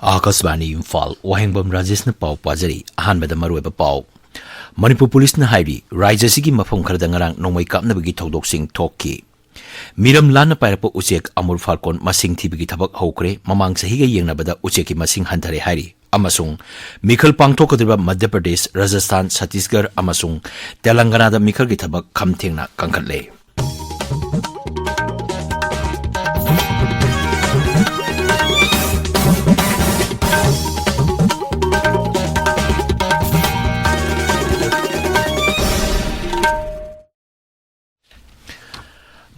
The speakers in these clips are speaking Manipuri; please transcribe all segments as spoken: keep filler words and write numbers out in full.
ꯑꯥꯀꯥꯁꯕꯥꯅꯤ ꯏꯝꯐꯥꯜ, ꯋꯥꯍꯦꯡꯕꯝ ꯔꯥꯖꯦꯁꯅ ꯄꯥꯎ ꯄꯥꯖꯔꯤ꯫ ꯑꯍꯥꯟꯕꯗ ꯃꯔꯨꯑꯣꯏꯕ ꯄꯥꯎ꯫ ꯃꯅꯤꯄꯨꯔ ꯄꯨꯂꯤꯁꯅ ꯍꯥꯏꯔꯤ, ꯔꯥꯖ꯭ꯌ ꯑꯁꯤꯒꯤ ꯃꯐꯝ ꯈꯔꯗ ꯉꯔꯥꯡ ꯅꯣꯡꯃꯩ ꯀꯥꯞꯅꯕꯒꯤ ꯊꯧꯗꯣꯛꯁꯤꯡ ꯊꯣꯛꯈꯤ꯫ ꯃꯤꯔꯝ ꯂꯥꯟꯅ ꯄꯥꯏꯔꯛꯄ ꯎꯆꯦꯛ ꯑꯃꯨꯔ ꯐꯥꯜꯀꯣꯟ ꯃꯁꯤꯡ ꯊꯤꯕꯒꯤ ꯊꯕꯛ ꯍꯧꯈ꯭ꯔꯦ꯫ ꯃꯃꯥꯡ ꯆꯍꯤꯒ ꯌꯦꯡꯅꯕꯗ ꯎꯆꯦꯛꯀꯤ ꯃꯁꯤꯡ ꯍꯟꯊꯔꯦ ꯍꯥꯏꯔꯤ꯫ ꯑꯃꯁꯨꯡ ꯃꯤꯈꯜ ꯄꯥꯡꯊꯣꯛꯀꯗꯧꯔꯤꯕ ꯃꯙ꯭ꯌ ꯄ꯭ꯔꯗꯦꯁ, ꯔꯥꯖꯁꯊꯥꯟ, ꯁꯠꯇꯤꯁꯒꯔ ꯑꯃꯁꯨꯡ ꯇꯦꯂꯪꯒꯅꯥꯗ ꯃꯤꯈꯜꯒꯤ ꯊꯕꯛ ꯈꯝ ꯊꯦꯡꯅ ꯀꯟꯈꯠꯂꯦ꯫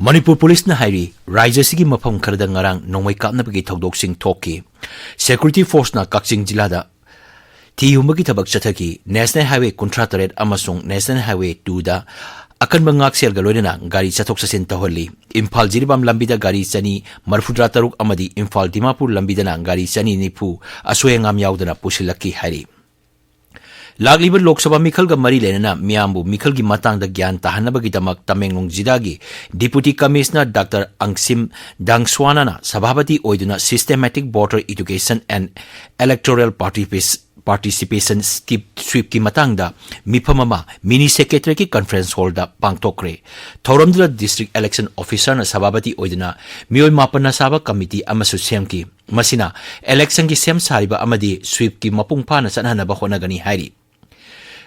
ꯃꯅꯤꯄꯨꯔ ꯄꯨꯂꯤꯁꯅ ꯍꯥꯏꯔꯤ, ꯔꯥꯖ꯭ꯌ ꯑꯁꯤꯒꯤ ꯃꯐꯝ ꯈꯔꯗ ꯉꯔꯥꯡ ꯅꯣꯡꯃꯩ ꯀꯥꯞꯅꯕꯒꯤ ꯊꯧꯗꯣꯛꯁꯤꯡ ꯊꯣꯛꯈꯤ꯫ ꯁꯦꯀ꯭ꯌꯨꯔꯤꯇꯤ ꯐꯣꯔꯁꯅ ꯀꯛꯆꯤꯡ ꯖꯤꯂꯥꯗ ꯊꯤ ꯍꯨꯝꯕꯒꯤ ꯊꯕꯛ ꯆꯠꯊꯈꯤ꯫ ꯅꯦꯁꯅꯦꯜ ꯍꯥꯏꯋꯦ ꯀꯨꯟꯊ꯭ꯔꯥ ꯇꯔꯦꯠ ꯑꯃꯁꯨꯡ ꯅꯦꯁꯅꯦꯜ ꯍꯥꯏꯋꯦ ꯇꯨꯗ ꯑꯀꯟꯕ ꯉꯥꯛꯁꯦꯜꯒ ꯂꯣꯏꯅꯅ ꯒꯥꯔꯤ ꯆꯠꯊꯣꯛ ꯆꯠꯁꯤꯟ ꯇꯧꯍꯜꯂꯤ꯫ ꯏꯝꯐꯥꯜ ꯖꯤꯔꯤꯕꯥꯝ ꯂꯝꯕꯤꯗ ꯒꯥꯔꯤ ꯆꯅꯤ ꯃꯔꯤꯐꯨꯇꯔꯥ ꯇꯔꯨꯛ ꯑꯃꯗꯤ ꯏꯝꯐꯥꯜ ꯗꯤꯃꯥꯄꯨꯔ ꯂꯝꯕꯤꯗꯅ ꯒꯥꯔꯤ ꯆꯅꯤ ꯅꯤꯐꯨ ꯑꯁꯣꯏ ꯑꯉꯥꯝ ꯌꯥꯎꯗꯅ ꯄꯨꯁꯤꯜꯂꯛꯈꯤ ꯍꯥꯏꯔꯤ꯫ ꯂꯥꯛꯂꯤꯕ ꯂꯣꯛ ꯁꯚꯥ ꯃꯤꯈꯜꯒ ꯃꯔꯤ ꯂꯩꯅꯅ ꯃꯤꯌꯥꯝꯕꯨ ꯃꯤꯈꯜꯒꯤ ꯃꯇꯥꯡꯗ ꯒ꯭ꯌꯥꯟ ꯇꯥꯍꯟꯅꯕꯒꯤꯗꯃꯛ ꯇꯃꯦꯡꯂꯣꯡ ꯖꯤꯂꯥꯒꯤ ꯗꯤꯄꯨꯇꯤ ꯀꯃꯤꯁꯅꯔ ꯗꯥꯛꯇꯔ ꯑꯪꯁꯤꯝ ꯗꯥꯡꯁ꯭ꯋꯥꯅꯥꯅ ꯁꯚꯥꯄꯇꯤ ꯑꯣꯏꯗꯨꯅ Systematic Voter Education and Electoral Participation ꯁ꯭ꯀꯤꯞ ꯁ꯭ꯋꯤꯞꯀꯤ ꯃꯇꯥꯡꯗ ꯃꯤꯐꯝ ꯑꯃ ꯃꯤꯅꯤ ꯁꯦꯀ꯭ꯔꯦꯇꯔꯤꯌꯦꯠꯀꯤ ꯀꯟꯐꯔꯦꯟꯁ ꯍꯣꯜꯗ ꯄꯥꯡꯊꯣꯛꯈ꯭ꯔꯦ꯫ ꯊꯧꯔꯝꯗꯨꯗ ꯗꯤꯁꯇ꯭ꯔꯤꯛ ꯏꯂꯦꯛꯁꯟ ꯑꯣꯐꯤꯁꯥꯔꯅ ꯁꯚꯥꯄꯇꯤ ꯑꯣꯏꯗꯨꯅ ꯃꯤꯑꯣꯏ ꯃꯥꯄꯟꯅ ꯁꯥꯕ ꯀꯃꯤꯇꯤ ꯑꯃꯁꯨ ꯁꯦꯝꯈꯤ꯫ ꯃꯁꯤꯅ ꯏꯂꯦꯛꯁꯟꯒꯤ ꯁꯦꯝ ꯁꯥꯔꯤꯕ ꯑꯃꯗꯤ ꯁ꯭ꯋꯤꯞꯀꯤ ꯃꯄꯨꯡ ꯐꯥꯅ ꯆꯠꯍꯟꯅꯕ ꯍꯣꯠꯅꯒꯅꯤ ꯍꯥꯏꯔꯤ꯫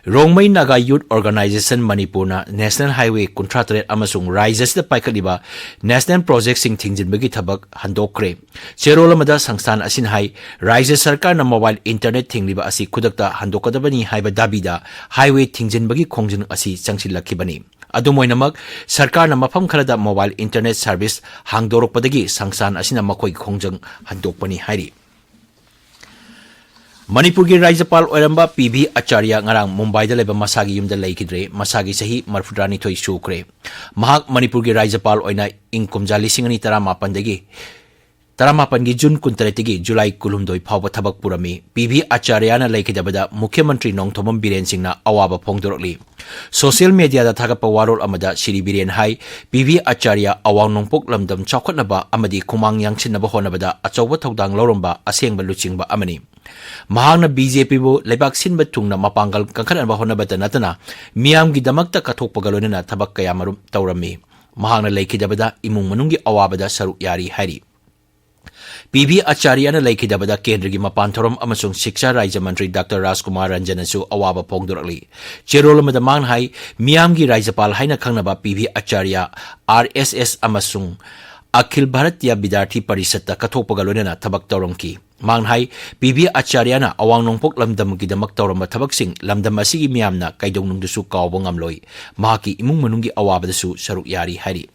ꯔꯣꯡꯃꯩ ꯅꯥꯒꯥ ꯌꯨꯠ ꯑꯣꯔꯒꯅꯥꯏꯖꯦꯁꯟ ꯃꯅꯤꯄꯨꯔꯅ ꯅꯦꯁꯅꯦꯜ ꯍꯥꯏꯋꯦ ꯀꯨꯟꯊ꯭ꯔꯥ ꯇꯔꯦꯠ ꯑꯃꯁꯨꯡ ꯔꯥꯖ꯭ꯌ ꯑꯁꯤꯗ ꯄꯥꯏꯈꯠꯂꯤꯕ ꯅꯦꯁꯅꯦꯜ ꯄ꯭ꯔꯣꯖꯦꯛꯁꯤꯡ ꯊꯤꯡꯖꯤꯟꯕꯒꯤ ꯊꯕꯛ ꯍꯟꯗꯣꯛꯈ꯭ꯔꯦ꯫ ꯆꯦꯔꯣꯜ ꯑꯃꯗ ꯁꯪꯁꯊꯥꯟ ꯑꯁꯤꯅ ꯍꯥꯏ, ꯔꯥꯖ꯭ꯌ ꯁꯔꯀꯥꯔꯅ ꯃꯣꯕꯥꯏꯜ ꯏꯟꯇꯔꯅꯦꯠ ꯊꯤꯡꯂꯤꯕ ꯑꯁꯤ ꯈꯨꯗꯛꯇ ꯍꯟꯗꯣꯛꯀꯗꯕꯅꯤ ꯍꯥꯏꯕ ꯗꯥꯕꯤꯗ ꯍꯥꯏꯋꯦ ꯊꯤꯡꯖꯤꯟꯕꯒꯤ ꯈꯣꯡꯖꯪ ꯑꯁꯤ ꯆꯪꯁꯤꯜꯂꯛꯈꯤꯕꯅꯤ꯫ ꯑꯗꯨꯝ ꯑꯣꯏꯅꯃꯛ, ꯁꯔꯀꯥꯔꯅ ꯃꯐꯝ ꯈꯔꯗ ꯃꯣꯕꯥꯏꯜ ꯏꯟꯇꯔꯅꯦꯠ ꯁꯔꯚꯤꯁ ꯍꯥꯡꯗꯣꯔꯛꯄꯗꯒꯤ ꯁꯪꯁꯊꯥꯟ ꯑꯁꯤꯅ ꯃꯈꯣꯏꯒꯤ ꯈꯣꯡꯖꯪ ꯍꯟꯗꯣꯛꯄꯅꯤ ꯍꯥꯏꯔꯤ꯫ ꯃꯅꯤꯄꯨꯔꯒꯤ ꯔꯥꯖ꯭ꯌꯄꯥꯜ ꯑꯣꯏꯔꯝꯕ ꯄꯤ ꯚꯤ ꯑꯆꯥꯔꯌ ꯉꯔꯥꯡ ꯃꯨꯝꯕꯥꯏꯗ ꯂꯩꯕ ꯃꯁꯥꯒꯤ ꯌꯨꯝꯗ ꯂꯩꯈꯤꯗ꯭ꯔꯦ꯫ ꯃꯁꯥꯒꯤ ꯆꯍꯤ ꯃꯔꯤꯐꯨꯇꯔꯥꯅꯤꯊꯣꯏ ꯁꯨꯈ꯭ꯔꯦ꯫ ꯃꯍꯥꯛ ꯃꯅꯤꯄꯨꯔꯒꯤ ꯔꯥꯖ꯭ꯌꯄꯥꯜ ꯑꯣꯏꯅ ꯏꯪ ꯀꯨꯝꯖꯥ ꯂꯤꯁꯤꯡ ꯑꯅꯤ ꯇꯔꯥꯃꯥꯄꯟꯗꯒꯤ ꯇꯔꯥꯃꯥꯄꯟꯒꯤ ꯖꯨꯟ ꯀꯨꯟꯇꯔꯦꯠꯇꯒꯤ ꯖꯨꯂꯥꯏ ꯀꯨꯟꯍꯨꯝꯗꯣꯏ ꯐꯥꯎꯕ ꯊꯕꯛ ꯄꯨꯔꯝꯃꯤ꯫ ꯄꯤ ꯚꯤ ꯑꯆꯥꯔꯌꯥꯅ ꯂꯩꯈꯤꯗꯕꯗ ꯃꯨꯈ꯭ꯌ ꯃꯟꯇ꯭ꯔꯤ ꯅꯣꯡꯊꯣꯝꯕꯝ ꯕꯤꯔꯦꯟ ꯁꯤꯡꯅ ꯑꯋꯥꯕ ꯐꯣꯡꯗꯣꯔꯛꯂꯤ꯫ ꯁꯣꯁꯤꯌꯦꯜ ꯃꯦꯗꯤꯌꯥꯗ ꯊꯥꯒꯠꯄ ꯋꯥꯔꯣꯜ ꯑꯃꯗ ꯁ꯭ꯔꯤ ꯕꯤꯔꯦꯟ ꯍꯥꯏ, ꯄꯤ ꯚꯤ ꯑꯆꯥꯔꯌꯥ ꯑꯋꯥꯡ ꯅꯣꯡꯄꯣꯛ ꯂꯝꯗꯝ ꯆꯥꯎꯈꯠꯅꯕ ꯑꯃꯗꯤ ꯈꯨꯃꯥꯡ ꯌꯥꯡꯁꯤꯟꯅꯕ ꯍꯣꯠꯅꯕꯗ ꯑꯆꯧꯕ ꯊꯧꯗꯥꯡ ꯂꯧꯔꯝꯕ ꯑꯁꯦꯡꯕ ꯂꯨꯆꯤꯡꯕ ꯑꯃꯅꯤ꯫ ꯃꯍꯥꯛꯅ ꯕꯤ ꯖꯦ ꯄꯤꯕꯨ ꯂꯩꯕꯥꯛ ꯁꯤꯟꯕ ꯊꯨꯡꯅ ꯃꯄꯥꯡꯒꯜ ꯀꯟꯈꯠꯅꯕ ꯍꯣꯠꯅꯕꯇ ꯅꯠꯇꯅ ꯃꯤꯌꯥꯝꯒꯤꯗꯃꯛꯇ ꯀꯠꯊꯣꯛꯄꯒ ꯂꯣꯏꯅꯅ ꯊꯕꯛ ꯀꯌꯥꯃꯔꯨꯝ ꯇꯧꯔꯝꯃꯤ꯫ ꯃꯍꯥꯛꯅ ꯂꯩꯈꯤꯗꯕꯗ ꯏꯃꯨꯡ ꯃꯅꯨꯡꯒꯤ ꯑꯋꯥꯕꯗ ꯁꯔꯨꯛ ꯌꯥꯔꯤ ꯍꯥꯏꯔꯤ꯫ ꯄꯤ ꯚꯤ ꯑꯆꯥꯔꯌꯥꯅ ꯂꯩꯈꯤꯗꯕꯗ ꯀꯦꯟꯗ꯭ꯔꯒꯤ ꯃꯄꯥꯟ ꯊꯧꯔꯝ ꯑꯃꯁꯨꯡ ꯁꯤꯛꯁꯥ ꯔꯥꯖ꯭ꯌ ꯃꯟꯇ꯭ꯔꯤ ꯗꯥꯛꯇꯔ ꯔꯥꯖꯀꯨꯃꯥꯔ ꯔꯟꯖꯟꯅꯁꯨ ꯑꯋꯥꯕ ꯐꯣꯡꯗꯣꯔꯛꯂꯤ꯫ ꯆꯦꯔꯣꯜ ꯑꯃꯗ ꯃꯍꯥꯛꯅ ꯍꯥꯏ, ꯃꯤꯌꯥꯝꯒꯤ ꯔꯥꯖ꯭ꯌꯄꯥꯜ ꯍꯥꯏꯅ ꯈꯪꯅꯕ ꯄꯤ ꯚꯤ ꯑꯆꯥꯔꯌꯥ ꯑꯥꯔ ꯑꯦꯁ ꯑꯦꯁ ꯑꯃꯁꯨꯡ ꯑꯈꯤꯜ ꯚꯥꯔꯇꯤꯌꯥ ꯕꯤꯗ꯭ꯌꯥꯔꯊꯤ ꯄꯔꯤꯁꯠꯇ ꯀꯠꯊꯣꯛꯄꯒ ꯂꯣꯏꯅꯅ ꯊꯕꯛ ꯇꯧꯔꯝꯈꯤ꯫ ꯃꯍꯥꯛꯅ ꯍꯥꯏ, ꯄꯤ ꯚꯤ ꯑꯆꯥꯔꯌꯥꯅ ꯑꯋꯥꯡ ꯅꯣꯡꯄꯣꯛ ꯂꯝꯗꯝꯒꯤꯗꯃꯛ ꯇꯧꯔꯝꯕ ꯊꯕꯛꯁꯤꯡ ꯂꯝꯗꯝ ꯑꯁꯤꯒꯤ ꯃꯤꯌꯥꯝꯅ ꯀꯩꯗꯧꯅꯨꯡꯗꯁꯨ ꯀꯥꯎꯕ ꯉꯝꯂꯣꯏ꯫ ꯃꯍꯥꯛꯀꯤ ꯏꯃꯨꯡ ꯃꯅꯨꯡꯒꯤ ꯑꯋꯥꯕꯗꯁꯨ ꯁꯔꯨꯛ ꯌꯥꯔꯤ ꯍꯥꯏꯔꯤ꯫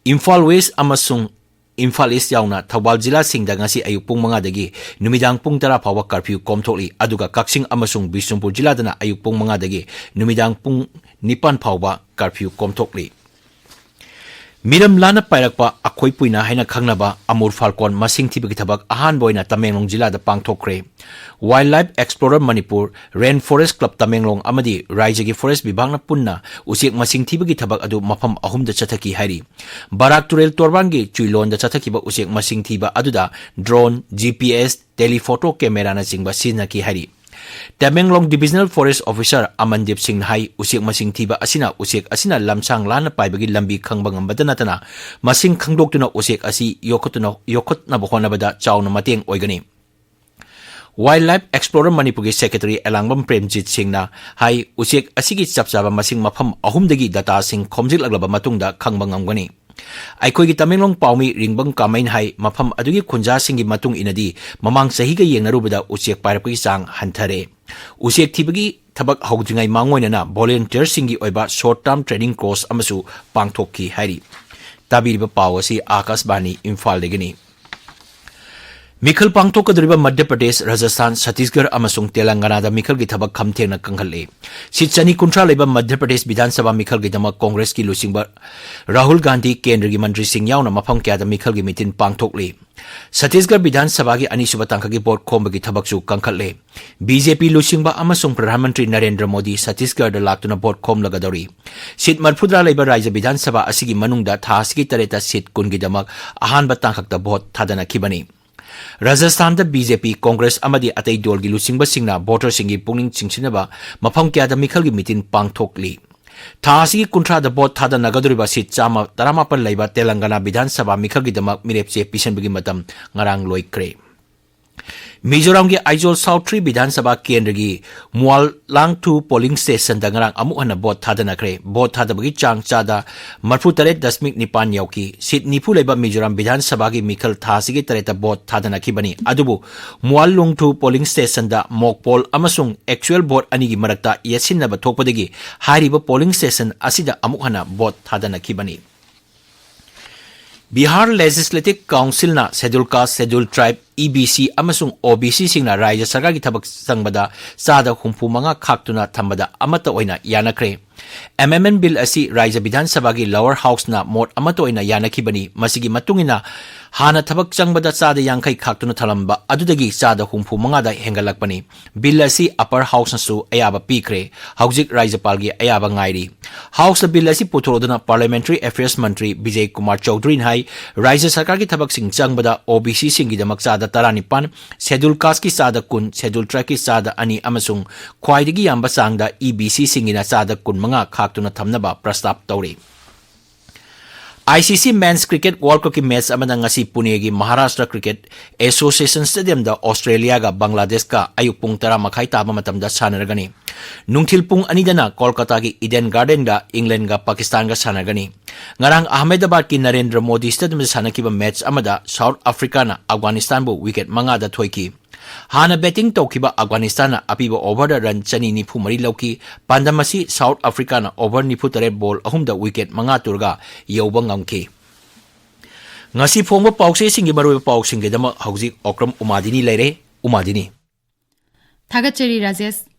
ꯏꯝꯐꯥꯜ ꯋꯦꯁ ꯑꯃꯁꯨꯡ ꯏꯝꯐꯥꯜ ꯏꯁ ꯌꯥꯎꯅ ꯊꯧꯕꯥꯜ ꯖꯤꯂꯥꯁꯤꯡꯗ ꯉꯁꯤ ꯑꯌꯨꯛ ꯄꯨꯡ ꯃꯉꯥꯗꯒꯤ ꯅꯨꯃꯤꯗꯥꯡ ꯄꯨꯡ ꯇꯔꯥ ꯐꯥꯎꯕ ꯀꯔꯐ꯭ꯌꯨ ꯀꯣꯝꯊꯣꯛꯂꯤ, ꯑꯗꯨꯒ ꯀꯛꯆꯤꯡ ꯑꯃꯁꯨꯡ ꯕꯤꯁꯅꯨꯄꯨꯔ ꯖꯤꯂꯥꯗꯅ ꯑꯌꯨꯛ ꯄꯨꯡ ꯃꯉꯥꯗꯒꯤ ꯅꯨꯃꯤꯗꯥꯡ ꯄꯨꯡ ꯅꯤꯄꯥꯟ ꯐꯥꯎꯕ ꯀꯔꯐ꯭ꯌꯨ ꯀꯣꯝꯊꯣꯛꯂꯤ꯫ ꯃꯤꯔꯝ ꯂꯥꯟꯅ ꯄꯥꯏꯔꯛꯄ ꯑꯈꯣꯏ ꯄꯨꯏꯅ ꯍꯥꯏꯅ ꯈꯪꯅꯕ ꯑꯃꯨꯔ ꯐꯥꯜꯀꯣꯟ ꯃꯁꯤꯡ ꯊꯤꯕꯒꯤ ꯊꯕꯛ ꯑꯍꯥꯟꯕ ꯑꯣꯏꯅ ꯇꯃꯦꯡꯂꯣꯡ ꯖꯤꯂꯥꯗ ꯄꯥꯡꯊꯣꯛꯈ꯭ꯔꯦ꯫ ꯋꯥꯏꯜꯗ ꯂꯥꯏꯐ ꯑꯦꯛꯁꯄ꯭ꯂꯣꯔꯔ ꯃꯅꯤꯄꯨꯔ, ꯔꯦꯟ ꯐꯣꯔꯦꯁ ꯀ꯭ꯂꯕ ꯇꯃꯦꯡꯂꯣꯡ ꯑꯃꯗꯤ ꯔꯥꯏꯖ꯭ꯌꯒꯤ ꯐꯣꯔꯦꯁ ꯕꯤꯚꯥꯒꯅ ꯄꯨꯟꯅ ꯎꯆꯦꯛ ꯃꯁꯤꯡ ꯊꯤꯕꯒꯤ ꯊꯕꯛ ꯑꯗꯨ ꯃꯐꯝ ꯑꯍꯨꯝꯗ ꯆꯠꯊꯈꯤ ꯍꯥꯏꯔꯤ꯫ ꯕꯔꯥꯛ ꯇꯨꯔꯦꯜ ꯇꯣꯔꯕꯥꯟꯒꯤ ꯆꯨꯏꯂꯣꯟꯗ ꯆꯠꯊꯈꯤꯕ ꯎꯆꯦꯛ ꯃꯁꯤꯡ ꯊꯤꯕ ꯑꯗꯨꯗ drone, G P S, telephoto ꯀꯦꯃꯦꯔꯥꯅꯆꯤꯡꯕ ꯁꯤꯖꯤꯟꯅꯈꯤ ꯍꯥꯏꯔꯤ꯫ Tamenglong divisional forest officer Amandeep ꯁꯤꯡꯅ ꯍꯥꯏ, ꯎꯆꯦꯛ ꯃꯁꯤꯡ ꯊꯤꯕ ꯑꯁꯤꯅ ꯎꯆꯦꯛ ꯑꯁꯤꯅ ꯂꯝꯁꯥꯡ ꯂꯥꯟꯅ ꯄꯥꯏꯕꯒꯤ ꯂꯝꯕꯤ ꯈꯪꯕ ꯉꯝꯕꯇ ꯅꯠꯇꯅ ꯃꯁꯤꯡ ꯈꯪꯗꯣꯛꯇꯨꯅ ꯎꯆꯦꯛ ꯑꯁꯤ ꯌꯣꯛꯈꯠꯇꯨꯅ, ꯌꯣꯛꯈꯠꯅꯕ ꯍꯣꯠꯅꯕꯗ ꯆꯥꯎꯅ ꯃꯇꯦꯡ ꯑꯣꯏꯒꯅꯤ꯫ ꯋꯥꯏꯜꯗ ꯂꯥꯏꯐ ꯑꯦꯛꯁꯄ꯭ꯂꯣꯔꯔ ꯃꯅꯤꯄꯨꯔꯒꯤ ꯁꯦꯀ꯭ꯔꯦꯇꯔꯤ ꯑꯦꯂꯥꯡꯕꯝ ꯄ꯭ꯔꯦꯝꯖꯤꯠ ꯁꯤꯡꯅ ꯍꯥꯏ, ꯎꯆꯦꯛ ꯑꯁꯤꯒꯤ ꯆꯞ ꯆꯥꯕ ꯃꯁꯤꯡ ꯃꯐꯝ ꯑꯍꯨꯝꯗꯒꯤ ꯗꯇꯥꯁꯤꯡ ꯈꯣꯝꯖꯤꯜꯂꯛꯂꯕ ꯃꯇꯨꯡꯗ ꯈꯪꯕ ꯉꯝꯒꯅꯤ꯫ ꯑꯩꯈꯣꯏꯒꯤ ꯇꯃꯦꯡꯂꯣꯡ ꯄꯥꯎꯃꯤ ꯔꯤꯡꯕꯝ ꯀꯥꯃꯩꯅ ꯍꯥꯏ, ꯃꯐꯝ ꯑꯗꯨꯒꯤ ꯈꯨꯟꯖꯥꯁꯤꯡꯒꯤ ꯃꯇꯨꯡ ꯏꯟꯅꯗꯤ ꯃꯃꯥꯡ ꯆꯍꯤꯒ ꯌꯦꯡꯅꯔꯨꯕꯗ ꯎꯆꯦꯛ ꯄꯥꯏꯔꯛꯄꯒꯤ ꯆꯥꯡ ꯍꯟꯊꯔꯦ꯫ ꯎꯆꯦꯛ ꯊꯤꯕꯒꯤ ꯊꯕꯛ ꯍꯧꯗ꯭ꯔꯤꯉꯩ ꯃꯥꯡꯑꯣꯏꯅꯅ ꯚꯣꯂꯨꯟꯇꯤꯌꯔꯁꯤꯡꯒꯤ ꯑꯣꯏꯕ ꯁꯣꯔꯠ ꯇꯥꯔꯝ ꯇ꯭ꯔꯦꯅꯤꯡ ꯀꯣꯔꯁ ꯑꯃꯁꯨ ꯄꯥꯡꯊꯣꯛꯈꯤ ꯍꯥꯏꯔꯤ꯫ ꯇꯥꯕꯤꯔꯤꯕ ꯄꯥꯎ ꯑꯁꯤ ꯑꯥꯀꯥꯁꯕꯥꯅꯤ ꯏꯝꯐꯥꯜꯗꯒꯤꯅꯤ꯫ ꯃꯤꯈꯜ ꯄꯥꯡꯊꯣꯛꯀꯗꯧꯔꯤꯕ ꯃꯙ꯭ꯌ ꯄ꯭ꯔꯗꯦꯁ, ꯔꯥꯖꯁꯊꯥꯟ, ꯁꯠꯇꯤꯁꯒꯔ ꯑꯃꯁꯨꯡ ꯇꯦꯂꯪꯒꯅꯥꯗ ꯃꯤꯈꯜꯒꯤ ꯊꯕꯛ ꯈꯝꯊꯦꯡꯅ ꯀꯟꯈꯠꯂꯦ꯫ ꯁꯤꯠ ꯆꯅꯤ ꯀꯨꯟꯊ꯭ꯔꯥ ꯂꯩꯕ ꯃꯙ꯭ꯌ ꯄ꯭ꯔꯗꯦꯁ ꯕꯤꯙꯥꯟ ꯁꯚꯥ ꯃꯤꯈꯜꯒꯤꯗꯃꯛ ꯀꯣꯡꯒ꯭ꯔꯦꯁꯀꯤ ꯂꯨꯆꯤꯡꯕ ꯔꯥꯍꯨꯜ ꯒꯥꯟꯙꯤ, ꯀꯦꯟꯗ꯭ꯔꯒꯤ ꯃꯟꯇ꯭ꯔꯤꯁꯤꯡ ꯌꯥꯎꯅ ꯃꯐꯝ ꯀꯌꯥꯗ ꯃꯤꯈꯜꯒꯤ ꯃꯤꯇꯤꯟ ꯄꯥꯡꯊꯣꯛꯂꯤ꯫ ꯁꯠꯇꯤꯁꯒꯔ ꯕꯤꯙꯥꯟ ꯁꯚꯥꯒꯤ ꯑꯅꯤꯁꯨꯕ ꯇꯥꯡꯀꯛꯀꯤ ꯚꯣꯠ ꯈꯣꯝꯕꯒꯤ ꯊꯕꯛꯁꯨ ꯀꯟꯈꯠꯂꯦ꯫ ꯕꯤ ꯖꯦ ꯄꯤ ꯂꯨꯆꯤꯡꯕ ꯑꯃꯁꯨꯡ ꯄ꯭ꯔꯙꯥꯟ ꯃꯟꯇ꯭ꯔꯤ ꯅꯔꯦꯟꯗ꯭ꯔ ꯃꯣꯗꯤ ꯁꯠꯇꯤꯁꯒꯔꯗ ꯂꯥꯛꯇꯨꯅ ꯚꯣꯠ ꯈꯣꯝꯂꯒꯗꯧꯔꯤ꯫ ꯁꯤꯠ ꯃꯔꯤꯐꯨꯇꯔꯥ ꯂꯩꯕ ꯔꯥꯖ꯭ꯌ ꯕꯤꯙꯥꯟ ꯁꯚꯥ ꯑꯁꯤꯒꯤ ꯃꯅꯨꯡꯗ ꯊꯥ ꯑꯁꯤꯒꯤ ꯇꯔꯦꯠꯇ ꯁꯤꯠ ꯀꯨꯟꯒꯤꯗꯃꯛ ꯑꯍꯥꯟꯕ ꯇꯥꯡꯀꯛꯇ ꯚꯣꯠ ꯊꯥꯗꯅꯈꯤꯕꯅꯤ꯫ ꯔꯥꯖꯁꯊꯥꯟꯗ ꯕꯤ ꯖꯦ ꯄꯤ, ꯀꯣꯡꯒ꯭ꯔꯦꯁ ꯑꯃꯗꯤ ꯑꯇꯩ ꯗꯣꯜꯒꯤ ꯂꯨꯆꯤꯡꯕꯁꯤꯡꯅ ꯚꯣꯇꯔꯁꯤꯡꯒꯤ ꯄꯨꯛꯅꯤꯡ ꯆꯤꯡꯁꯤꯟꯅꯕ ꯃꯐꯝ ꯀꯌꯥꯗ ꯃꯤꯈꯜꯒꯤ ꯃꯤꯇꯤꯟ ꯄꯥꯡꯊꯣꯛꯂꯤ꯫ ꯊꯥ ꯑꯁꯤꯒꯤ ꯀꯨꯟꯊ꯭ꯔꯥꯗ ꯚꯣꯠ ꯊꯥꯗꯅꯒꯗꯧꯔꯤꯕ ꯁꯤꯠ ꯆꯥꯝꯃ ꯇꯔꯥꯃꯥꯄꯟ ꯂꯩꯕ ꯇꯦꯂꯪꯒꯅꯥ ꯕꯤꯙꯥꯟ ꯁꯚꯥ ꯃꯤꯈꯜꯒꯤꯗꯃꯛ ꯃꯤꯔꯦꯞ ꯆꯦ ꯄꯤꯁꯤꯟꯕꯒꯤ ꯃꯇꯝ ꯉꯔꯥꯡ ꯂꯣꯏꯈ꯭ꯔꯦ꯫ ꯃꯤꯖꯣꯔꯥꯝꯒꯤ ꯑꯥꯏꯖꯣꯜ ꯁꯥꯎꯠ ꯊ꯭ꯔꯤ ꯕꯤꯙꯥꯟ ꯁꯚꯥ ꯀꯦꯟꯗ꯭ꯔꯒꯤ ꯃꯨꯋꯥꯜꯂꯥꯡꯊꯨ ꯄꯣꯂꯤꯡ ꯁ꯭ꯇꯦꯁꯟꯗ ꯉꯔꯥꯡ ꯑꯃꯨꯛ ꯍꯟꯅ ꯚꯣꯠ ꯊꯥꯗꯅꯈ꯭ꯔꯦ꯫ ꯚꯣꯠ ꯊꯥꯗꯕꯒꯤ ꯆꯥꯡ ꯆꯥꯗ ꯃꯔꯤꯐꯨꯇꯔꯦꯠ ꯗꯁꯃꯤꯛ ꯅꯤꯄꯥꯟ ꯌꯧꯈꯤ꯫ ꯁꯤꯠ ꯅꯤꯐꯨ ꯂꯩꯕ ꯃꯤꯖꯣꯔꯥꯝ ꯕꯤꯙꯥꯟ ꯁꯚꯥꯒꯤ ꯃꯤꯈꯜ ꯊꯥ ꯑꯁꯤꯒꯤ ꯇꯔꯦꯠꯇ ꯚꯣꯠ ꯊꯥꯗꯅꯈꯤꯕꯅꯤ꯫ ꯑꯗꯨꯕꯨ ꯃꯨꯋꯥꯜꯂꯨꯡꯊꯨ ꯄꯣꯂꯤꯡ ꯁ꯭ꯇꯦꯁꯟꯗ ꯃꯣꯛ ꯄꯣꯜ ꯑꯃꯁꯨꯡ ꯑꯦꯛꯆꯨꯑꯦꯜ ꯚꯣꯠ ꯑꯅꯤꯒꯤ ꯃꯔꯛꯇ ꯌꯦꯠꯁꯤꯟꯅꯕ ꯊꯣꯛꯄꯗꯒꯤ ꯍꯥꯏꯔꯤꯕ ꯄꯣꯂꯤꯡ ꯁ꯭ꯇꯦꯁꯟ ꯑꯁꯤꯗ ꯑꯃꯨꯛ ꯍꯟꯅ ꯚꯣꯠ ꯊꯥꯗꯅꯈꯤꯕꯅꯤ꯫ ꯕꯤꯍꯥꯔ ꯂꯦꯖꯤꯁꯂꯦꯇꯤꯚ ꯀꯥꯎꯟꯁꯤꯜꯅ ꯁꯦꯗ꯭ꯌꯨꯜ ꯀꯥꯁ, ꯁꯦꯗ꯭ꯌꯨꯜ ꯇ꯭ꯔꯥꯏꯕ, ꯏ ꯕꯤ ꯁꯤ ꯑꯃꯁꯨꯡ ꯑꯣ ꯕꯤ ꯁꯤꯁꯤꯡꯅ ꯔꯥꯖ꯭ꯌ ꯁꯔꯀꯥꯔꯒꯤ ꯊꯕꯛ ꯆꯪꯕꯗ ꯆꯥꯗ ꯍꯨꯝꯐꯨ ꯃꯉꯥ ꯈꯥꯛꯇꯨꯅ ꯊꯝꯕꯗ ꯑꯃꯠꯇ ꯑꯣꯏꯅ ꯌꯥꯅꯈ꯭ꯔꯦ꯫ ꯑꯦꯃꯦꯟꯗꯃꯦꯟꯠ ꯕꯤꯜ ꯑꯁꯤ ꯔꯥꯖ꯭ꯌ ꯕꯤꯙꯥꯟ ꯁꯚꯥꯒꯤ ꯂꯣꯋꯔ ꯍꯥꯎꯁꯅ ꯃꯣꯠ ꯑꯃꯠꯇ ꯑꯣꯏꯅ ꯌꯥꯅꯈꯤꯕꯅꯤ꯫ ꯃꯁꯤꯒꯤ ꯃꯇꯨꯡ ꯏꯟꯅ ꯍꯥꯟꯅ ꯊꯕꯛ ꯆꯪꯕꯗ ꯆꯥꯗ ꯌꯥꯡꯈꯩ ꯈꯥꯛꯇꯨꯅ ꯊꯝꯂꯝꯕ ꯑꯗꯨꯗꯒꯤ ꯆꯥꯗ ꯍꯨꯝꯐꯨ ꯃꯉꯥꯗ ꯍꯦꯟꯒꯠꯂꯛꯄꯅꯤ꯫ ꯕꯤꯜ ꯑꯁꯤ ꯑꯄꯔ ꯍꯥꯎꯁꯅꯁꯨ ꯑꯌꯥꯕ ꯄꯤꯈ꯭ꯔꯦ꯫ ꯍꯧꯖꯤꯛ ꯔꯥꯖ꯭ꯌꯄꯥꯜꯒꯤ ꯑꯌꯥꯕ ꯉꯥꯏꯔꯤ꯫ ꯍꯥꯎꯁꯅ ꯕꯤꯜ ꯑꯁꯤ ꯄꯨꯊꯣꯔꯛꯗꯨꯅ ꯄꯥꯔꯂꯤꯌꯥꯃꯦꯟꯇꯔꯤ ꯑꯦꯐꯤꯌꯔꯁ ꯃꯟꯇ꯭ꯔꯤ ꯕꯤꯖꯦ ꯀꯨꯃꯥꯔ ꯆꯧꯙꯨꯔꯤꯅ ꯍꯥꯏ, ꯔꯥꯖ꯭ꯌ ꯁꯔꯀꯥꯔꯒꯤ ꯊꯕꯛꯁꯤꯡ ꯆꯪꯕꯗ ꯑꯣ ꯕꯤ ꯁꯤꯁꯤꯡꯒꯤꯗꯃꯛ ꯆꯥꯗ ꯇꯔꯥꯅꯤꯄꯥꯟ, ꯁꯦꯗ꯭ꯌꯨꯜ ꯀꯥꯁꯀꯤ ꯆꯥꯗ ꯀꯨꯟ, ꯁꯦꯗ꯭ꯌꯨꯜ ꯇ꯭ꯔꯥꯏꯕꯀꯤ ꯆꯥꯗ ꯑꯅꯤ ꯑꯃꯁꯨꯡ ꯈ꯭ꯋꯥꯏꯗꯒꯤ ꯌꯥꯝꯕ ꯆꯥꯡꯗ ꯏ ꯕꯤ ꯁꯤꯁꯤꯡꯒꯤꯅ ꯆꯥꯗ ꯀꯨꯟꯃꯉꯥ ꯈꯥꯛꯇꯨꯅ ꯊꯝꯅꯕ ꯄ꯭ꯔꯁꯇꯥꯞ ꯇꯧꯔꯤ꯫ ꯑꯥꯏ ꯁꯤ ꯁꯤ ꯃꯦꯟꯁ ꯀ꯭ꯔꯤꯀꯦꯠ ꯋꯥꯔꯜꯗ ꯀꯞꯀꯤ ꯃꯦꯆ ꯑꯃꯗ ꯉꯁꯤ ꯄꯨꯅꯦꯒꯤ ꯃꯍꯥꯔꯥꯁꯇ꯭ꯔ ꯀ꯭ꯔꯤꯀꯦꯠ ꯑꯦꯁꯣꯁꯤꯌꯦꯁꯟ ꯁ꯭ꯇꯦꯗꯤꯌꯝꯗ ꯑꯣꯁꯇ꯭ꯔꯦꯂꯤꯌꯥꯒ ꯕꯪꯒ꯭ꯂꯥꯗꯦꯁꯀ ꯑꯌꯨꯛ ꯄꯨꯡ ꯇꯔꯥ ꯃꯈꯥꯏ ꯇꯥꯕ ꯃꯇꯝꯗ ꯁꯥꯟꯅꯔꯒꯅꯤ꯫ ꯅꯨꯡꯊꯤꯜ ꯄꯨꯡ ꯑꯅꯤꯗꯅ ꯀꯣꯜꯀꯇꯥꯒꯤ ꯏꯗꯦꯟ ꯒꯥꯔꯗꯦꯟꯗ ꯏꯪꯂꯦꯟꯗꯒ ꯄꯥꯀꯤꯁꯇꯥꯟꯒ ꯁꯥꯟꯅꯒꯅꯤ꯫ ꯉꯔꯥꯡ ꯑꯍꯃꯦꯗꯕꯥꯗꯀꯤ ꯅꯔꯦꯟꯗ꯭ꯔ ꯃꯣꯗꯤ ꯁ꯭ꯇꯦꯗꯤꯌꯝꯗ ꯁꯥꯟꯅꯈꯤꯕ ꯃꯦꯆ ꯑꯃꯗ ꯁꯥꯎꯊ ꯑꯐ꯭ꯔꯤꯀꯥꯅ ꯑꯐꯒꯥꯅꯤꯁꯇꯥꯟꯕꯨ ꯋꯤꯀꯦꯠ ꯃꯉꯥꯗ ꯊꯣꯏꯈꯤ꯫ ꯍꯥꯟꯅ ꯕꯦꯇꯤꯡ ꯇꯧꯈꯤꯕ ꯑꯐꯒꯥꯅꯤꯁꯇꯥꯟꯅ ꯑꯄꯤꯕ ꯑꯣꯚꯔꯗ ꯔꯟ ꯆꯅꯤ ꯅꯤꯐꯨ ꯃꯔꯤ ꯂꯧꯈꯤ꯫ ꯄꯥꯟꯗꯝ ꯑꯁꯤ ꯁꯥꯎꯊ ꯑꯐ꯭ꯔꯤꯀꯥꯅ ꯑꯣꯚꯔ ꯅꯤꯐꯨ ꯇꯔꯦꯠ ꯕꯣꯜ ꯑꯍꯨꯝꯗ ꯋꯤꯀꯦꯠ ꯃꯉꯥ ꯇꯨꯔꯒ ꯌꯧꯕ ꯉꯝꯈꯤ꯫ ꯉꯁꯤ ꯐꯣꯡꯕ ꯄꯥꯎꯆꯦꯁꯤꯡꯒꯤ ꯃꯔꯨꯑꯣꯏꯕ ꯄꯥꯎꯁꯤꯡꯒꯤꯗꯃꯛ ꯍꯧꯖꯤꯛ ꯑꯣꯀ꯭ꯔꯝ ꯎꯃꯥꯗꯤꯅꯤ ꯂꯩꯔꯦ꯫ ꯎꯃꯥꯗꯤꯅꯤ꯫ ꯊꯥꯒꯠꯆꯔꯤ ꯔꯥꯖꯦꯁ꯫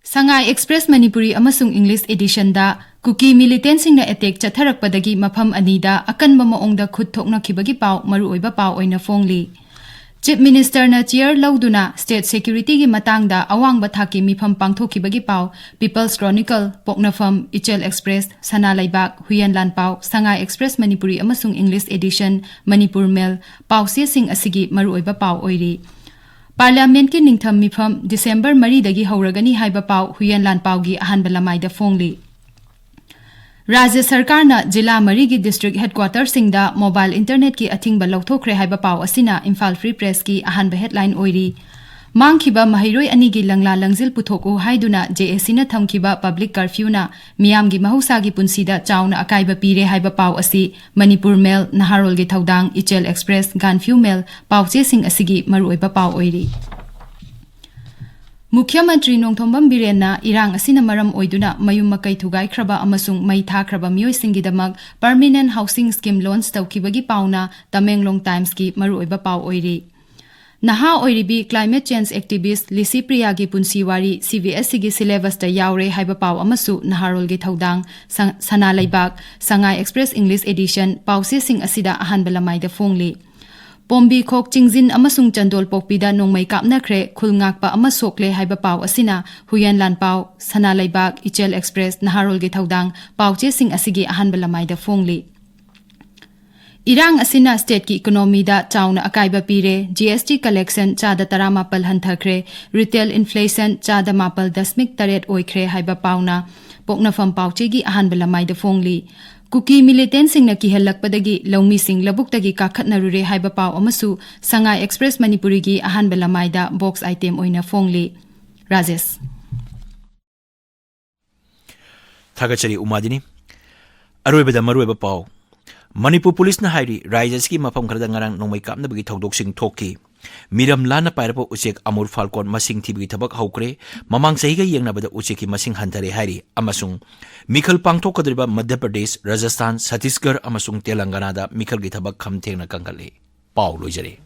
ꯁꯉꯥꯏ ꯑꯦꯛꯁꯄ꯭ꯔꯦꯁ ꯃꯅꯤꯄꯨꯔꯤ ꯑꯃꯁꯨꯡ ꯏꯪꯂꯤꯁ ꯑꯦꯗꯤꯁꯟꯗ ꯀꯨꯀꯤ ꯃꯤꯂꯤꯇꯦꯟꯁꯤꯡꯅ ꯑꯦꯇꯦꯛ ꯆꯠꯊꯔꯛꯄꯗꯒꯤ ꯃꯐꯝ ꯑꯅꯤꯗ ꯑꯀꯟꯕ ꯃꯑꯣꯡꯗ ꯈꯨꯠ ꯊꯣꯛꯅꯈꯤꯕꯒꯤ ꯄꯥꯎ ꯃꯔꯨꯑꯣꯏꯕ ꯄꯥꯎ ꯑꯣꯏꯅ ꯐꯣꯡꯂꯤ꯫ ꯆꯤꯐ ꯃꯤꯅꯤꯁꯇꯔꯅ ꯆꯤꯌꯔ ꯂꯧꯗꯨꯅ ꯁ꯭ꯇꯦꯠ ꯁꯦꯀ꯭ꯌꯨꯔꯤꯇꯤꯒꯤ ꯃꯇꯥꯡꯗ ꯑꯋꯥꯡꯕ ꯊꯥꯛꯀꯤ ꯃꯤꯐꯝ ꯄꯥꯡꯊꯣꯛꯈꯤꯕꯒꯤ ꯄꯥꯎ, ꯄꯤꯄꯜꯁ ꯀ꯭ꯔꯣꯅꯤꯀꯜ, ꯄꯣꯛꯅꯐꯝ, ꯏꯆꯦꯜ ꯑꯦꯛꯁꯄ꯭ꯔꯦꯁ, ꯁꯅꯥ ꯂꯩꯕꯥꯛ, ꯍꯨꯏꯌꯦꯟ ꯂꯥꯟꯄꯥꯎ, ꯁꯉꯥꯏ ꯑꯦꯛꯁꯄ꯭ꯔꯦꯁ ꯃꯅꯤꯄꯨꯔꯤ ꯑꯃꯁꯨꯡ ꯏꯪꯂꯤꯁ ꯑꯦꯗꯤꯁꯟ, ꯃꯅꯤꯄꯨꯔ ꯃꯦꯜ, ꯄꯥꯎꯆꯦꯁꯤꯡ ꯑꯁꯤꯒꯤ ꯃꯔꯨꯑꯣꯏꯕ ꯄꯥꯎ ꯑꯣꯏꯔꯤ꯫ ꯄꯥꯔꯂꯤꯌꯥꯃꯦꯟꯠꯀꯤ ꯅꯤꯡꯊꯝ ꯃꯤꯐꯝ ꯗꯤꯁꯦꯝꯕꯔ ꯃꯔꯤꯗꯒꯤ ꯍꯧꯔꯒꯅꯤ ꯍꯥꯏꯕ ꯄꯥꯎ ꯍꯨꯏꯌꯦꯟ ꯂꯥꯟꯄꯥꯎꯒꯤ ꯑꯍꯥꯟꯕ ꯂꯃꯥꯏꯗ ꯐꯣꯡꯂꯤ꯫ ꯔꯥꯖ꯭ꯌ ꯁꯔꯀꯥꯔꯅ ꯖꯤꯂꯥ ꯃꯔꯤꯒꯤ ꯗꯤꯁꯇ꯭ꯔꯤꯛ ꯍꯦꯗꯀ꯭ꯋꯥꯇꯔꯁꯤꯡꯗ ꯃꯣꯕꯥꯏꯜ ꯏꯟꯇꯔꯅꯦꯠꯀꯤ ꯑꯊꯤꯡꯕ ꯂꯧꯊꯣꯛꯈ꯭ꯔꯦ ꯍꯥꯏꯕ ꯄꯥꯎ ꯑꯁꯤꯅ ꯏꯝꯐꯥꯜ ꯐ꯭ꯔꯤ ꯄ꯭ꯔꯦꯁꯀꯤ ꯑꯍꯥꯟꯕ ꯍꯦꯗꯂꯥꯏꯟ ꯑꯣꯏꯔꯤ꯫ ꯃꯥꯡꯈꯤꯕ ꯃꯍꯩꯔꯣꯏ ꯑꯅꯤꯒꯤ ꯂꯪꯂꯥ ꯂꯪꯖꯤꯜ ꯄꯨꯊꯣꯛꯎ ꯍꯥꯏꯗꯨꯅ ꯖꯦ ꯑꯦ ꯁꯤꯅ ꯊꯝꯈꯤꯕ ꯄꯕ꯭ꯂꯤꯛ ꯀꯔꯐ꯭ꯌꯨꯅ ꯃꯤꯌꯥꯝꯒꯤ ꯃꯍꯧꯁꯥꯒꯤ ꯄꯨꯟꯁꯤꯗ ꯆꯥꯎꯅ ꯑꯀꯥꯏꯕ ꯄꯤꯔꯦ ꯍꯥꯏꯕ ꯄꯥꯎ ꯑꯁꯤ ꯃꯅꯤꯄꯨꯔ ꯃꯦꯜ, ꯅꯍꯥꯔꯣꯜꯒꯤ ꯊꯧꯗꯥꯡ, ꯏꯆꯦꯜ ꯑꯦꯛꯁꯄ꯭ꯔꯦꯁ, ꯒꯥꯟꯐ꯭ꯌꯨ ꯃꯦꯜ ꯄꯥꯎꯆꯦꯁꯤꯡ ꯑꯁꯤꯒꯤ ꯃꯔꯨꯑꯣꯏꯕ ꯄꯥꯎ ꯑꯣꯏꯔꯤ꯫ ꯃꯨꯈ꯭ꯌ ꯃꯟꯇ꯭ꯔꯤ ꯅꯣꯡꯊꯣꯝꯕꯝ ꯕꯤꯔꯦꯟꯅ ꯏꯔꯥꯡ ꯑꯁꯤꯅ ꯃꯔꯝ ꯑꯣꯏꯗꯨꯅ ꯃꯌꯨꯝ ꯃꯀꯩ ꯊꯨꯒꯥꯏꯈ꯭ꯔꯕ ꯑꯃꯁꯨꯡ ꯃꯩ ꯊꯥꯈ꯭ꯔꯕ ꯃꯤꯑꯣꯏꯁꯤꯡꯒꯤꯗꯃꯛ ꯄꯔꯃꯤꯅꯦꯟꯠ ꯍꯥꯎꯁꯤꯡ ꯁ꯭ꯀꯤꯝ ꯂꯣꯟꯆ ꯇꯧꯈꯤꯕꯒꯤ ꯄꯥꯎꯅ ꯇꯃꯦꯡꯂꯣꯡ ꯇꯥꯏꯝꯁꯀꯤ ꯃꯔꯨꯑꯣꯏꯕ ꯄꯥꯎ ꯑꯣꯏꯔꯤ꯫ ꯅꯍꯥ ꯑꯣꯏꯔꯤꯕꯤ ꯀ꯭ꯂꯥꯏꯃꯦꯠ ꯆꯦꯟꯖ ꯑꯦꯛꯇꯤꯚꯤꯁ꯭ꯠ ꯂꯤꯁꯤ ꯄ꯭ꯔꯤꯌꯥꯒꯤ ꯄꯨꯟꯁꯤ ꯋꯥꯔꯤ ꯁꯤ ꯕꯤ ꯑꯦꯁ ꯁꯤꯒꯤ ꯁꯤꯂꯦꯕꯁꯇ ꯌꯥꯎꯔꯦ ꯍꯥꯏꯕ ꯄꯥꯎ ꯑꯃꯁꯨ ꯅꯍꯥꯔꯣꯜꯒꯤ ꯊꯧꯗꯥꯡ, ꯁ-, ꯁꯅꯥ ꯂꯩꯕꯥꯛ, ꯁꯉꯥꯏ ꯑꯦꯛꯁꯄ꯭ꯔꯦꯁ ꯏꯪꯂꯤꯁ ꯑꯦꯗꯤꯁꯟ ꯄꯥꯎꯆꯦꯁꯤꯡ ꯑꯁꯤꯗ ꯑꯍꯥꯟꯕ ꯂꯃꯥꯏꯗ ꯐꯣꯡꯂꯤ꯫ ꯄꯣꯝꯕꯤꯈꯣꯛ ꯆꯤꯡꯖꯤꯟ ꯑꯃꯁꯨꯡ ꯆꯟꯗꯣꯜ ꯄꯣꯛꯄꯤꯗ ꯅꯣꯡꯃꯩ ꯀꯥꯞꯅꯈ꯭ꯔꯦ, ꯈꯨꯜ ꯉꯥꯛꯄ ꯑꯃ ꯁꯣꯛꯂꯦ ꯍꯥꯏꯕ ꯄꯥꯎ ꯑꯁꯤꯅ ꯍꯨꯏꯌꯦꯟ ꯂꯥꯟꯄꯥꯎ, ꯁꯅꯥ ꯂꯩꯕꯥꯛ, ꯏꯆꯦꯜ ꯑꯦꯛꯁꯄ꯭ꯔꯦꯁ, ꯅꯍꯥꯔꯣꯜꯒꯤ ꯊꯧꯗꯥꯡ ꯄꯥꯎꯆꯦꯁꯤꯡ ꯑꯁꯤꯒꯤ ꯑꯍꯥꯟꯕ ꯂꯃꯥꯏꯗ ꯐꯣꯡꯂꯤ꯫ ꯏꯔꯥꯡ ꯑꯁꯤꯅ ꯁ꯭ꯇꯦꯠꯀꯤ ꯏꯀꯣꯅꯣꯃꯤꯗ ꯆꯥꯎꯅ ꯑꯀꯥꯏꯕ ꯄꯤꯔꯦ, ꯖꯤ ꯑꯦꯁ ꯇꯤ ꯀꯂꯦꯛꯁꯟ ꯆꯥꯗ ꯇꯔꯥꯃꯥꯄꯜ ꯍꯟꯊꯈ꯭ꯔꯦ, ꯔꯤꯇꯦꯜ ꯏꯟꯐ꯭ꯂꯦꯁꯟ ꯆꯥꯗ ꯃꯥꯄꯜ ꯗꯁꯃꯤꯛ ꯇꯔꯦꯠ ꯑꯣꯏꯈ꯭ꯔꯦ ꯍꯥꯏꯕ ꯄꯥꯎꯅ ꯄꯣꯛꯅꯐꯝ ꯄꯥꯎꯆꯦꯒꯤ ꯑꯍꯥꯟꯕ ꯂꯃꯥꯏꯗ ꯐꯣꯡꯂꯤ꯫ ꯀꯨꯀꯤ ꯃꯤꯂꯤꯇꯦꯟꯁꯤꯡꯅ ꯀꯤꯍꯜꯂꯛꯄꯗꯒꯤ ꯂꯧꯃꯤꯁꯤꯡ ꯂꯧꯕꯨꯛꯇꯒꯤ ꯀꯥꯈꯠꯅꯔꯨꯔꯦ ꯍꯥꯏꯕ ꯄꯥꯎ ꯑꯃꯁꯨ ꯁꯉꯥꯏ ꯑꯦꯛꯁꯄ꯭ꯔꯦꯁ ꯃꯅꯤꯄꯨꯔꯤꯒꯤ ꯑꯍꯥꯟꯕ ꯂꯃꯥꯏꯗ ꯕꯣꯛꯁ ꯑꯥꯏꯇꯦꯝ ꯑꯣꯏꯅ ꯐꯣꯡꯂꯤ꯫ ꯔꯥꯖꯦꯁ꯫ ꯊꯥꯒꯠꯆꯔꯤ ꯎꯃꯥꯗꯤꯅꯤ꯫ ꯑꯔꯣꯏꯕꯗ ꯃꯔꯨꯑꯣꯏꯕ ꯄꯥꯎ꯫ ꯃꯅꯤꯄꯨꯔ ꯄꯨꯂꯤꯁꯅ ꯍꯥꯏꯔꯤ, ꯔꯥꯖ꯭ꯌ ꯑꯁꯤꯒꯤ ꯃꯐꯝ ꯈꯔꯗ ꯉꯔꯥꯡ ꯅꯣꯡꯃꯩ ꯀꯥꯞꯅꯕꯒꯤ ꯊꯧꯗꯣꯛꯁꯤꯡ ꯊꯣꯛꯈꯤ꯫ ꯃꯤꯔꯝ ꯂꯥꯟꯅ ꯄꯥꯏꯔꯛꯄ ꯎꯆꯦꯛ ꯑꯃꯨꯔ ꯐꯥꯜꯀꯣꯟ ꯃꯁꯤꯡ ꯊꯤꯕꯒꯤ ꯊꯕꯛ ꯍꯧꯈ꯭ꯔꯦ꯫ ꯃꯃꯥꯡ ꯆꯍꯤꯒ ꯌꯦꯡꯅꯕꯗ ꯎꯆꯦꯛꯀꯤ ꯃꯁꯤꯡ ꯍꯟꯊꯔꯦ ꯍꯥꯏꯔꯤ꯫ ꯑꯃꯁꯨꯡ ꯃꯤꯈꯜ ꯄꯥꯡꯊꯣꯛꯀꯗꯧꯔꯤꯕ ꯃꯙ꯭ꯌ ꯄ꯭ꯔꯗꯦꯁ, ꯔꯥꯖꯁꯊꯥꯟ, ꯁꯠꯇꯤꯁꯒꯔ ꯑꯃꯁꯨꯡ ꯇꯦꯂꯪꯒꯅꯥꯗ ꯃꯤꯈꯜꯒꯤ ꯊꯕꯛ ꯈꯝ ꯊꯦꯡꯅ ꯀꯟꯈꯠꯂꯤ꯫ ꯄꯥꯎ ꯂꯣꯏꯖꯔꯦ꯫